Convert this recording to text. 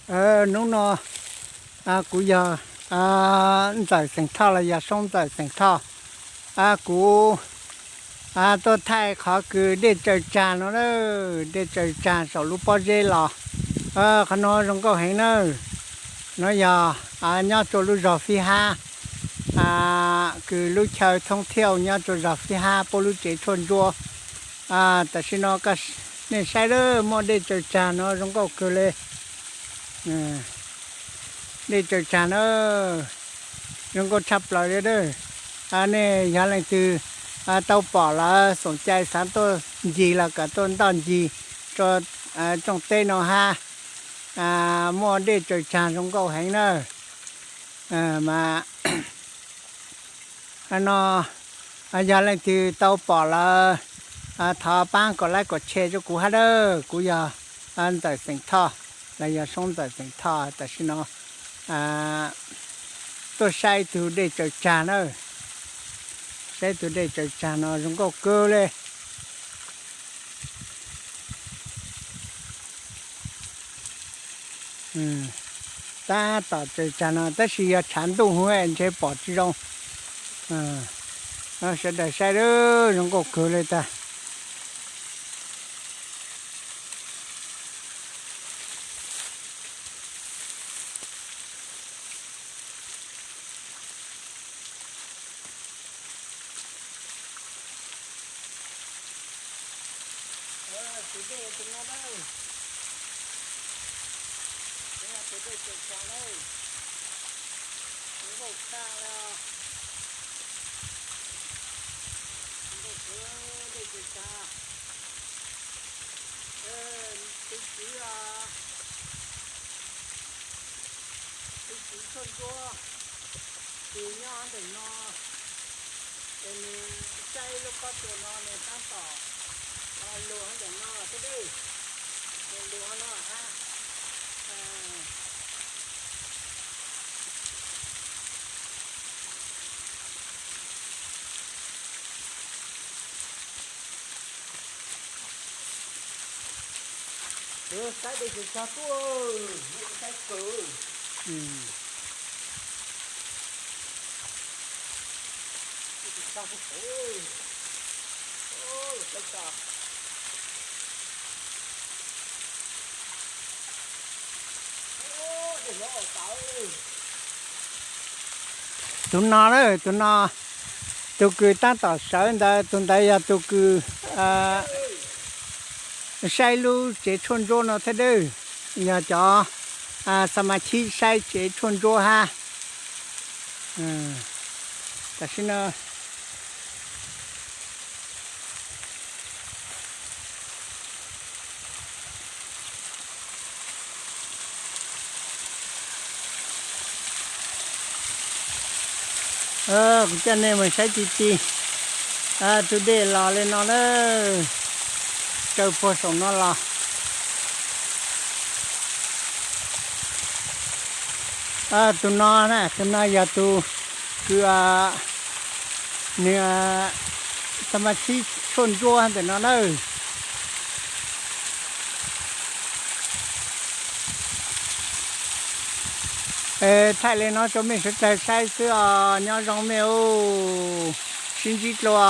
Hnub no kuv yog Ntxawm Xeem Thoj los yog Soob Ntxawm Xeem Thoj. Kuv tuaj thaij qhov kws dej tsaws tsag no na, dej tsaws tsag saum lub pob zeb los. Qhov no zoo nkauj heev na. No yog nyob rua lub zog Fib Hab, kws lub chaw thoob thiauj nyob rua zog Fib Hab puab lub tsev tshuaj ntsuab. Tam sim no nej saib lawm, muaj dej tsaws tsag no zoo nkauj kawg le. Dej tsaws tsag na, zoo nkauj tshaj plaws li. Nej yog leej twg tau pom lawm xoom cai xav tuaj ncig los kom tuaj ntoj ncig rua tsooj teb no hab. Muaj dej tsaws tsag zoo nkauj heev na. Mas no yog leej twg tau pom lawm, thov paab kom like kom share rua kuv hab lawm. Kuv yog Ntxawm Xeem Thoj los yog Soob Ntxawm Xeem Thoj. Tam sim no tuaj saib tug dej tsaws tsag na, saib tug dej tsaws tsag no zoo nkauj kawg le. Tab tom tsaws tsag no tab sis yog tshav ntuj huv ntshe pom tsi zoo. Sawv daws saib lawm, zoo nkauj kawg le tag. Tus dej tus no na, tus dej tsaws tsag na, zoo nkauj tag li os. Zoo nkauj kawg, dej tsaws tsag. Tus tswv, tus tswv tshuaj ntsuab, tus nyob ntawm no, ces nws saib lub pob tsuas no nws tab tom luag ntawm no thiab dej, nws luag no hab. Saib dej tsaws tsag tuaj, saib kawg. Tus no na, tus no, tus kws tab tom sawv ntawd, tus ntawd yog tus kws saib lub tsev tshuaj ntsuab no thiab dawb, yog cov xa ma chib saib tsev tshuaj ntsuab hab. Tam sim no kuv coj nej mus saib ti ti, tus dej los li no na, tsaws puag saum no los. Tus no na, tus no yog tus kws nws xa ma chib tshuaj ntsuab ntawm no na. Thaij li no rua mej sawv dlawg saib xwb os, nyob zoo mej ub, sib ntsib dlua.